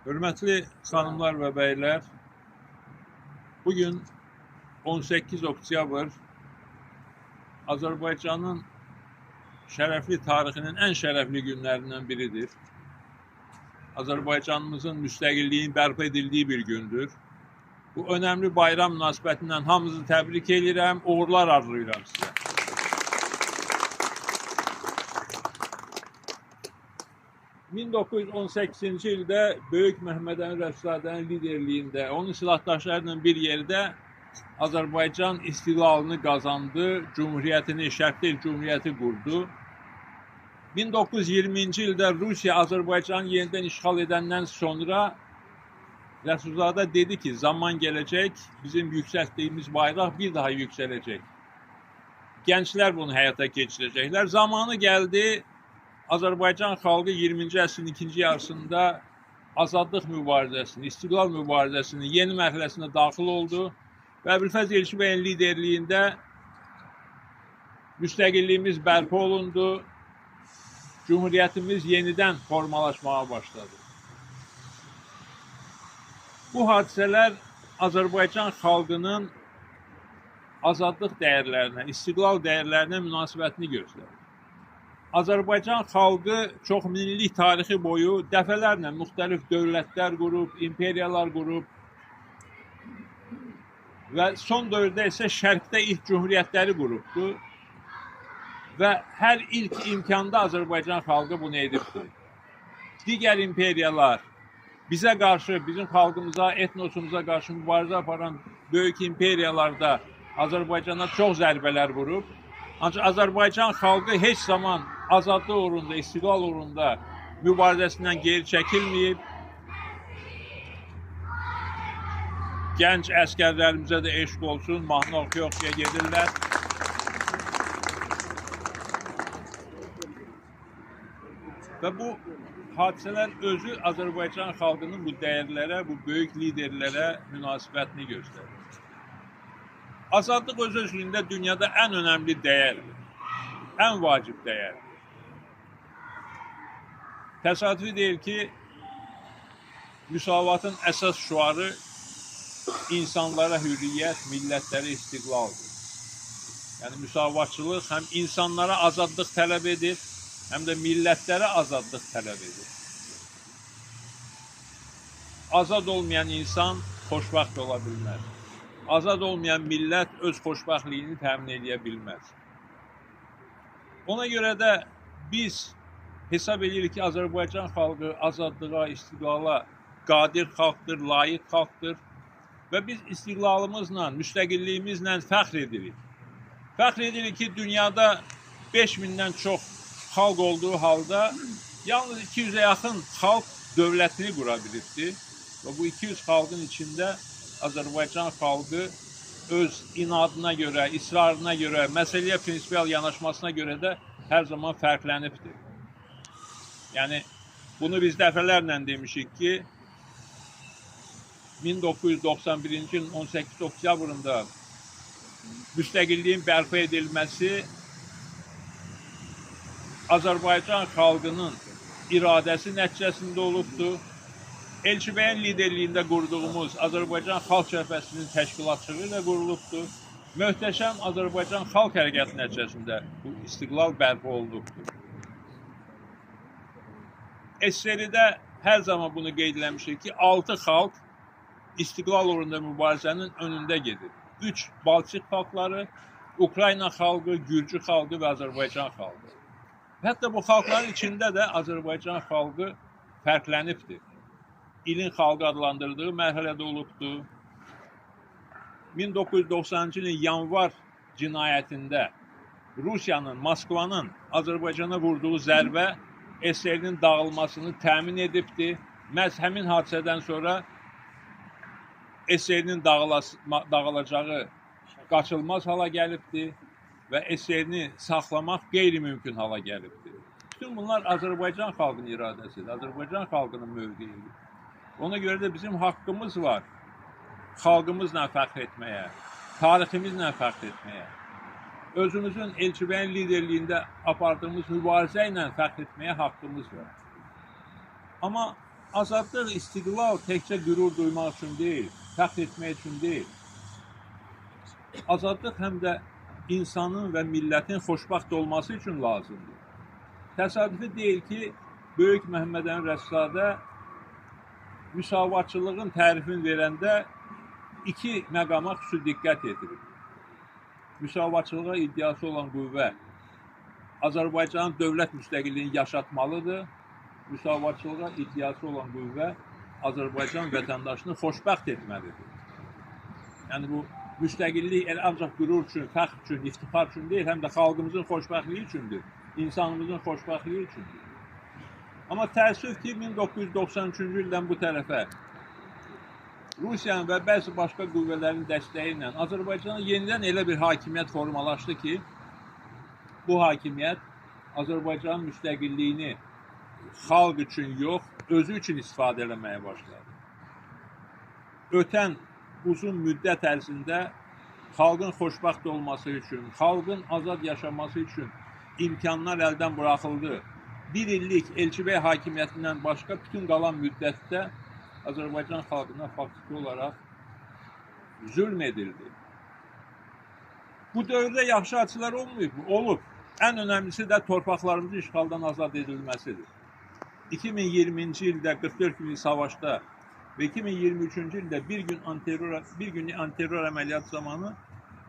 Hörmətli xanımlar və bəylər, bugün 18 oktyabr Azərbaycanın şərəfli tarixinin ən şərəfli günlərindən biridir. Azərbaycanımızın müstəqilliyinin bərpa edildiyi bir gündür. Bu önəmli bayram münasibətindən hamınızı təbrik edirəm, uğurlar arzulayıram sizə. ...1918-ci ildə Böyük Məhəmməd Əmin Rəsulzadənin liderliyində, onun silahdaşları ilə bir yerdə Azərbaycan istiqlalını qazandı, Cumhuriyyətini, Şərqdə ilk Cumhuriyyəti qurdu. 1920-ci ildə Rusiya Azərbaycanı yenidən işğal edəndən sonra Rəsulzadə dedi ki, zaman gələcək, bizim yüksəltdiyimiz bayraq bir daha yüksələcək. Gənclər bunu həyata keçirəcəklər. Zamanı gəldi, Azərbaycan xalqı 20-ci əsrin ikinci yarısında azadlıq mübarizəsinin, istiqlal mübarizəsinin yeni mərhələsinə daxil oldu və Əbülfəz Elçibəyin liderliyində müstəqilliyimiz bərpa olundu, Cumhuriyyətimiz yenidən formalaşmağa başladı. Bu hadisələr Azərbaycan xalqının azadlıq dəyərlərinə, istiqlal dəyərlərinə münasibətini göstərir. Azərbaycan xalqı çox minillik tarixi boyu dəfələrlə müxtəlif dövlətlər qurub, imperiyalar qurub və son dövrdə isə Şərqdə ilk cumhuriyyətləri qurubdu və hər ilk imkanda Azərbaycan xalqı bunu edibdir. Digər imperiyalar bizə qarşı, bizim xalqımıza, etnosumuza qarşı mübarizə aparan böyük imperiyalarda Azərbaycana çox zərbələr vurub. Ancaq Azərbaycan xalqı heç zaman azadlıq uğrunda, istiqlal uğrunda mübarizəsindən geri çəkilməyib. Gənc əskərlərimizə də eşq olsun, mahnı oxuya-oxuya gedirlər. Və bu hadisələr özü Azərbaycan xalqının bu dəyərlərə, bu böyük liderlərə münasibətini göstərir. Azadlıq öz-özlüyündə dünyada ən önəmli dəyərdir, ən vacib dəyərdir. Təsadüfi deyil ki, müsavatın əsas şüarı insanlara hürriyyət, millətlərə istiqlaldır. Yəni, müsavatçılıq həm insanlara azadlıq tələb edir, həm də millətlərə azadlıq tələb edir. Azad olmayan insan xoşbəxt ola bilməz. Azad olmayan millət öz xoşbəxtliyini təmin edə bilməz. Ona görə də biz hesab edirik ki, Azərbaycan xalqı azadlığa, istiqlala qadir xalqdır, layiq xalqdır və biz istiqlalımızla, müstəqilliyimizlə fəxr edirik. Fəxr edirik ki, dünyada 5000-dən çox xalq olduğu halda yalnız 200-ə yaxın xalq dövlətini qura bilibdir və bu 200 xalqın içində Azərbaycan xalqı öz inadına görə, israrına görə, məsələyə prinsipial yanaşmasına görə də hər zaman fərqlənibdir. Yəni, bunu biz dəfələrlə demişik ki, 1991-ci ilin 18 oktyabrında müstəqilliyin bərpa edilməsi Azərbaycan xalqının iradəsi nəticəsində olubdur. Elçibəyin liderliyində qurduğumuz Azərbaycan Xalq Cəbhəsinin təşkilatçılığı ilə qurulubdur. Möhtəşəm Azərbaycan Xalq Hərəkatı nəticəsində bu istiqlal bərpa olunubdur. SSR-də hər zaman bunu qeyd eləmişik ki, 6 xalq istiqlal uğrunda mübarizənin önündə gedir. 3 Baltik xalqları, Ukrayna xalqı, Gürcü xalqı və Azərbaycan xalqı. Hətta bu xalqların içində də Azərbaycan xalqı fərqlənibdir. İlin xalqı adlandırdığı mərhələdə olubdur. 1990-cı ilin yanvar cinayətində Rusiyanın, Moskvanın Azərbaycana vurduğu zərbə SSR-nin dağılmasını təmin edibdir. Məhz həmin hadisədən sonra SSR-nin dağılacağı qaçılmaz hala gəlibdir və SSR-ni saxlamaq qeyri-mümkün hala gəlibdir. Bütün bunlar Azərbaycan xalqının iradəsidir, Azərbaycan xalqının mövqeyidir. Ona görə də bizim haqqımız var xalqımızla fəxr etməyə, tariximizlə fəxr etməyə, özümüzün Elçibəyin liderliyində apardığımız mübarizə ilə fəxr etməyə haqqımız var. Amma Azadlıq, istiqlal təkcə qürur duymaq üçün deyil, fəxr etmək üçün deyil. Azadlıq həm də insanın və millətin xoşbəxt olması üçün lazımdır. Təsadüfi deyil ki, Böyük Məhəmməd Əmin Rəsulzadə müsavatçılığın tərifini verəndə iki məqama xüsusi diqqət yetirir. Müsavatçılığa iddiası olan qüvvə Azərbaycanın dövlət müstəqilliyini yaşatmalıdır. Müsavatçılığa iddiası olan qüvvə Azərbaycan vətəndaşını xoşbəxt etməlidir. Yəni bu müstəqillik elə ancaq qürur üçün, fəxr üçün, iftixar üçün deyil, həm də xalqımızın xoşbəxtliyi üçündür, insanımızın xoşbəxtliyi üçündür. Amma təəssüf ki, 1993-cü ildən bu tərəfə Rusiyanın və bəzi başqa qüvvələrin dəstəyi ilə Azərbaycana yenidən elə bir hakimiyyət formalaşdı ki, bu hakimiyyət Azərbaycanın müstəqilliyini xalq üçün yox, özü üçün istifadə eləməyə başladı. Ötən uzun müddət ərzində xalqın xoşbəxt olması üçün, xalqın azad yaşaması üçün imkanlar əldən buraxıldı. Bir illik Elçibəy hakimiyyətindən başqa bütün qalan müddətdə Azərbaycan xalqına faktiki olaraq zülm edildi. Bu dövrdə yaxşı hadisələr olmayıb mı? Olub. Ən önəmlisi də torpaqlarımızın işğaldan azad edilməsidir. 2020-ci ildə 44 günlük savaşda və 2023-cü ildə bir günlük antiterror əməliyyat zamanı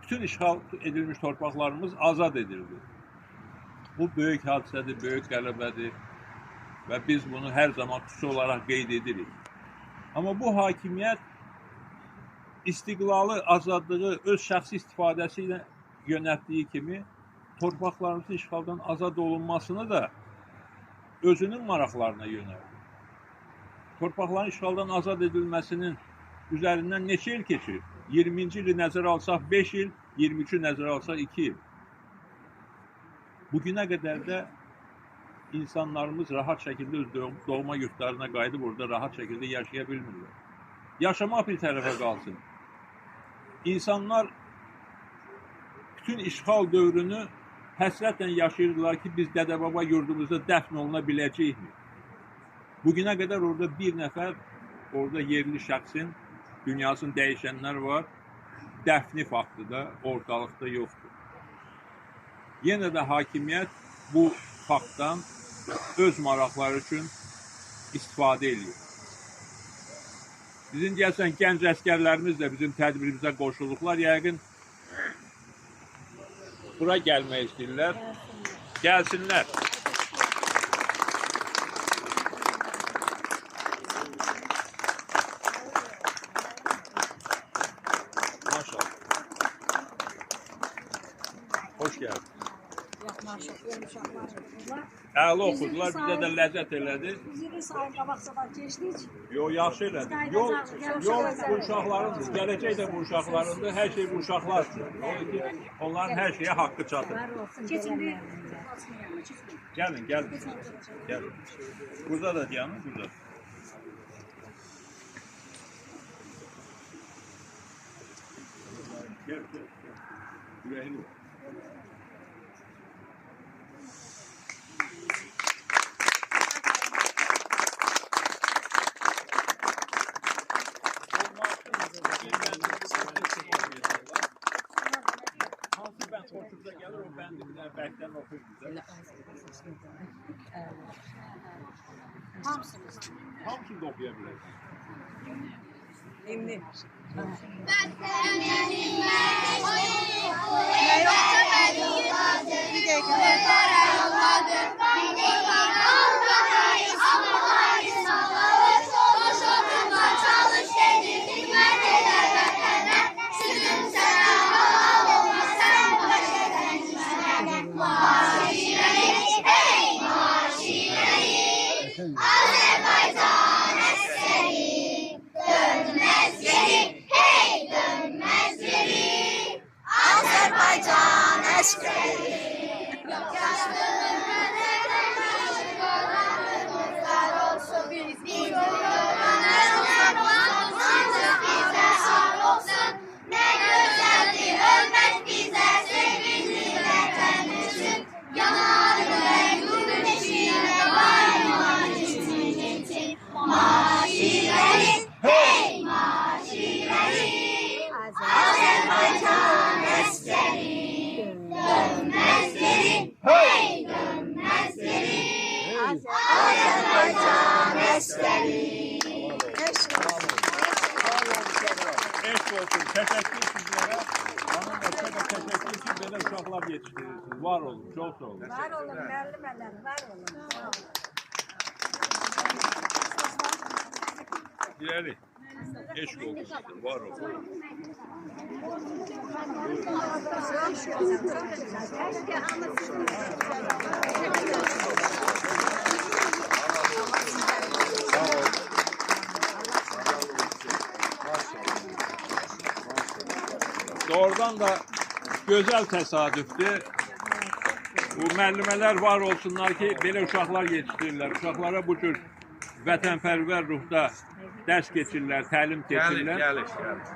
bütün işğal edilmiş torpaqlarımız azad edildi. Bu böyük hadisədir, böyük qələbədir və biz bunu hər zaman xüsusi olaraq qeyd edirik. Amma bu hakimiyyət istiqlalı, azadlığı öz şəxsi istifadəsi ilə yönəltdiyi kimi torpaqlarımızın işğaldan azad olunmasını da özünün maraqlarına yönəldi. Torpaqların işğaldan azad edilməsinin üzərindən neçə il keçir? 20-ci ili nəzərə alsaq 5 il, 23-ü nəzərə alsaq 2 il. Bugünə qədər də insanlarımız rahat şəkildə öz doğma yurtlarına qayıdıb orada rahat şəkildə yaşaya bilmirlər. Yaşamaq bir tərəfə qalsın. İnsanlar bütün işğal dövrünü həsrətlə yaşayırdılar ki, biz dədə-baba yurdumuzda dəfn oluna biləcəyikmi? Bugünə qədər orada bir nəfər, orada yerli şəxsin dünyasını dəyişənlər var, dəfni faktı da ortalıqda yoxdur. Yenə də hakimiyyət bu faktdan öz maraqları üçün istifadə edir. Bizim deyəsən gənc əsgərlərimiz də bizim tədbirimizə qoşulduqlar. Yəqin bura gəlmək istəyirlər. Gəlsinlər. Maşallah. Hoş geldin. Əla oxudular, bizə də ləzzət elədi. Üzülü sayın qabaq-sabah keçdik. Yo, yaxşı elədi. Yol bu uşaqlarındır, gələcək də bu uşaqlarındır, hər şey bu uşaqlar üçün. Odur ki, onların hər şeyə haqqı çatır. Keçin bir. Gəlin, gəlin. Gəlin. Burada da dayanın, burada. Gəl, gəl, gəl. Ürəkli ol. Hansı bənd xoşunuza gəlir, o bəndi bir dənə bərkdən oxuyun bizə. Hamısını. Hamısını da oxuya bilərsiniz. Emni. Azərbaycan əsgəri dönməz geri, hey dönməz geri. Azərbaycan əsgəri. Yaşlılığımız olsun, biz ancaq bizə ar olsun. Nə gözəldir ölmək bizə sevimli vətən üçün. Yanar ürək yurd eşiğinə, vay. Əsgəri. Eşq olsun. Təşəkkür sizlərə. Hanımlar, çox da təşəkkür ki, belə uşaqlar yetişdirirsiniz. Var olun, çox sağ olun. Var olun müəllimələr, var olun. Sağ olun. İleri. Eşq olsun sizə, var olun. Doğrudan da gözəl təsadüfdür. Bu müəllimələr var olsunlar ki, belə uşaqlar yetişdirirlər. Uşaqlara bu cür vətənpərvər ruhda dərs keçirirlər, təlim keçirirlər. Gəlir, gəlir.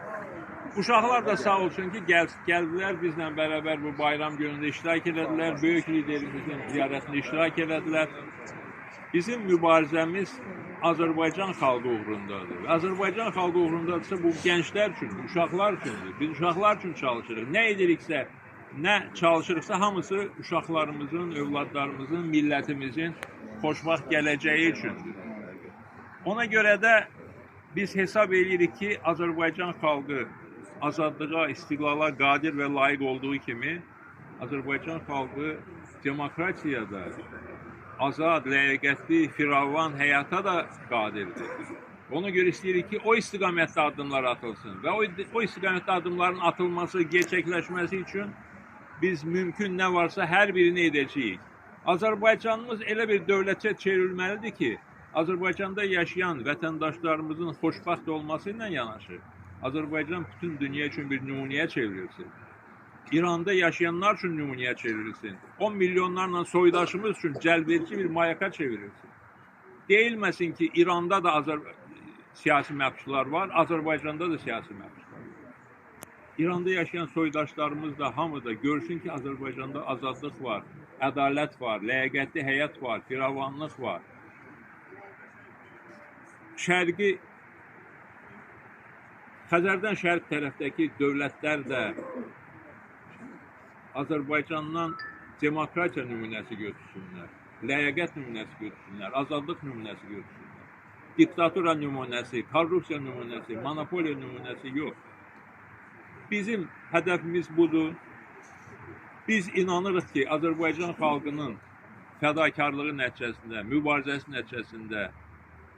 Uşaqlar da sağ olsun ki, gəldilər bizlə bərabər bu bayram günündə iştirak elədilər. Böyük liderimizin ziyarətində iştirak elədilər. Bizim mübarizəmiz Azərbaycan xalqı uğrundadır. Azərbaycan xalqı uğrundadırsa bu gənclər üçündür, uşaqlar üçündür. Biz uşaqlar üçün çalışırıq. Nə ediriksə, nə çalışırıqsa hamısı uşaqlarımızın, övladlarımızın, millətimizin xoşbəxt gələcəyi üçündür. Ona görə də biz hesab edirik ki, Azərbaycan xalqı azadlığa, istiqlala qadir və layiq olduğu kimi Azərbaycan xalqı demokratiyada azad, ləyaqətli, firavan həyata da qadirdir. Ona görə istəyirik ki, o istiqamətdə addımlar atılsın və o istiqamətdə addımların atılması, gerçəkləşməsi üçün biz mümkün nə varsa hər birini edəcəyik. Azərbaycanımız elə bir dövlətə çevrilməlidir ki, Azərbaycanda yaşayan vətəndaşlarımızın xoşbəxt olması ilə yanaşı, Azərbaycan bütün dünya üçün bir nümunəyə çevrilsin. İranda yaşayanlar üçün nümunəyə çevrilsin. 10 milyonlarla soydaşımız üçün cəlbedici bir mayaka çevrilsin. Deyilməsin ki, İranda da siyasi məhbuslar var, Azərbaycanda da siyasi məhbuslar var. İranda yaşayan soydaşlarımız da hamı da görsün ki, Azərbaycanda azadlıq var, ədalət var, ləyaqətli həyat var, firavanlıq var. Şərqi, Xəzərdən şərq tərəfdəki dövlətlər də Azərbaycandan demokratiya nümunəsi götürsünlər, ləyaqət nümunəsi götürsünlər, azadlıq nümunəsi götürsünlər. Diktatura nümunəsi, korrupsiya nümunəsi, monopoliya nümunəsi yox. Bizim hədəfimiz budur. Biz inanırıq ki, Azərbaycan xalqının fədakarlığı nəticəsində, mübarizəsi nəticəsində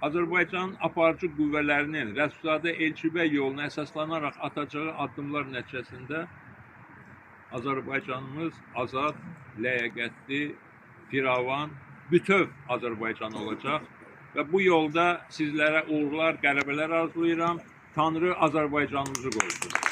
Azərbaycanın aparıcı qüvvələrinin Rəsulzadə Elçibəy yoluna əsaslanaraq atacağı addımlar nəticəsində Azərbaycanımız azad, ləyaqətli, firavan, bütöv Azərbaycan olacaq və bu yolda sizlərə uğurlar, qələbələr arzulayıram. Tanrı Azərbaycanımızı qorusun.